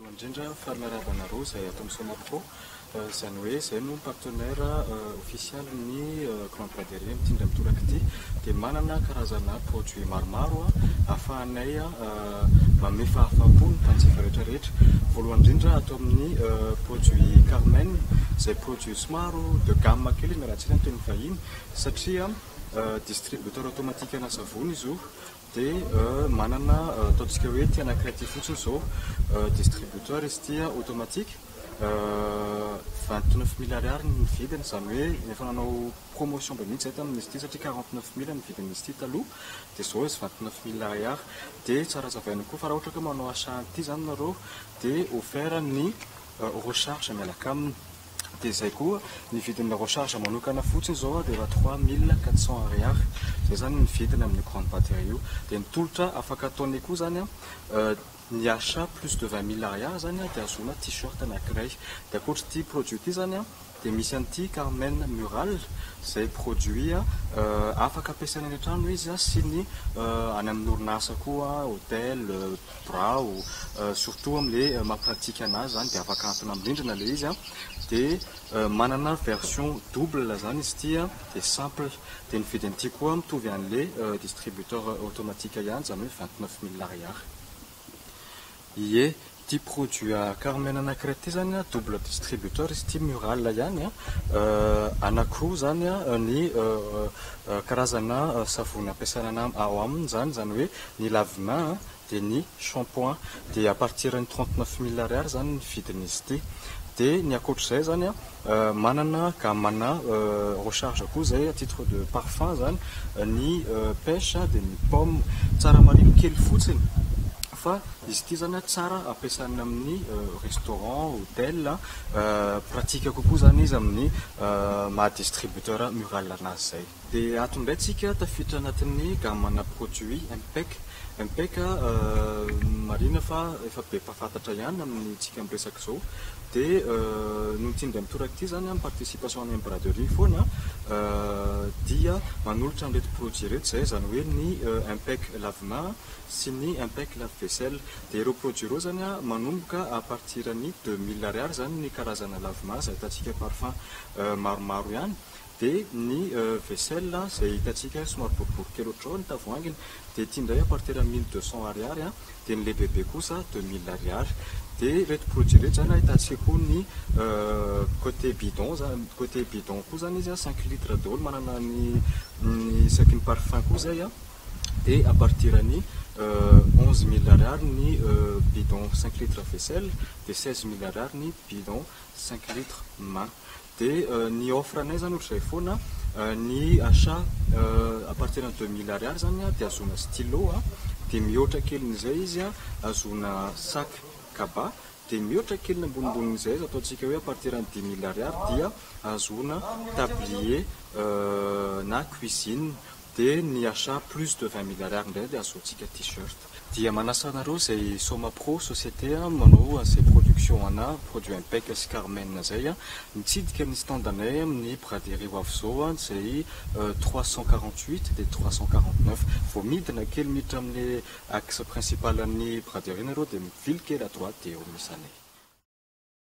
Voalohany indrindra, faly miarahaba anareo izay ato amin'ny Somapro. Izany hoe izay no partenaire officiel ny Grande Braderie amin'ity indray mitoraka ity. Dia manana karazana produit maromaro ahafahanay manome fahafaham-po ny mpanjifa rehetra rehetra. Voalohany indrindra ato amin'ny produit Carmen, izay produit somary de gamme kely miala tsiny amin'ny teny vahiny satria distributeur automatique ana savony izy io. Dia manana ataontsika hoe ity anankiray ity fotsiny izao distributeur izy ity automatique 29 000 ariary ny vidiny, izany hoe efa nanao promotion be mihitsy izahay tamin'izy ity satria 49 000 ny vidin'izy ity taloha dia izao izy 29 000 ariary. Dia tsara hazavaina koa fa raha ohatra ka manao achat an'ity izany nareo dia offert ny recharge miaraka aminy. Dia izay koa, ny vidin'ny recharge manokana fotsiny izao dia efa 3400 ariary. Izay izany ny vidiny amin'io grande batterie io. Dia ny tolotra afaka ataonay koa izany an, ny achat plus de 20 000 ariary izany dia ahazoana t-shirt anankiray. Dia ankoatr'ity produit ity izany an, dia misy an'ity Carmen Mural izay produit afaka ampiasaina any an-trano izy sy ny any amin'ny orinasa koa, hotel, birao, surtout amin'ilay maha pratique anazy izany dia afaka ahantona amin'ny rindrina ilay izy an, dia manana version double izany izy ity an, dia simple, dia ny vidin'ity koa mitovy an'ilay distributeur automatique ihany izany hoe 29 000 ariary. Ie, ity produit Carmen anankiray ity izany an, double distributeur izy ity, mural ihany an, anankiroa izany an ny karazana savony ampiasaina ao aminy izany, izany hoe ny lave-main dia ny shampoing, dia à partir ny 39 000 ariary izany ny vidin'izy ity. Dia ny ankoatr'izay izany an, manana gamme-na recharge koa izay à titre de parfum izany, ny pêche dia ny pomme. Tsara marihina kely fotsiny fa izy ity izany an tsara ampiasaina amin'ny restaurant, hôtel, pratique kokoa izany izy amin'ny maha distributeur mural anazy izay. Dia ato indray tsika tafiditra anatin'ny gamme-na produit MPEC. MPEC marihina fa efa be mpahafantatra ihany amin'ny tsika miresaka izao. Dia noho ity indray mitoraka ity izany amin'ny participation any amin'ny braderie foana dia manolotra an'ireto produit ireto izay, izany hoe ny MPEC lave-main sy ny MPEC lave-vaisselle. Dia ireo produit ireo izany manomboka à partir ny 2000 ariary izany ny karazana lave-main izay ahitantsika parfum maromaro ihany. Dia ny vaisselle izay hitantsika somary boribory kely ohatr'izao ny tavoahanginy dia ity indray à partir ny 1200 ariary dia ny lehibebe kosa 2000 ariary. Dia ireto produit ireto izany ahitantsika koa ny côté bidon zany, côté bidon koa izany izy 5 litres daholo manana ny isaky ny parfum koa izay dia à partir ny 11 000 ariary ny bidon 5 litres vaisselle dia 16 000 ariary ny bidon 5 litres main. Dia ny offre anay izany ohatr'izay foana, ny achat à partir ny 2000 ariary izany dia ahazoana stylo, dia mihoatra kelin'izay izy ahazoana sac cabas, dia mihoatra kely ny ambonimbonin'izay izy ataontsika hoe à partir ny 10 000 ariary dia ahazoana tablier na cuisine, dia ny achat plus de 20 000 ariary indray dia ahazoantsika t-shirt. Dia manasa anareo izay Somapro société manao izay production ana produit Impec sy Carmen izay mitsidika ny stand anay amin'ny braderie ho avy izao izay 348 dia 349. Vao midina kely miditra amin'ny axe principal an'ny braderie nareo dia mivily kely à droite dia eo misy anay.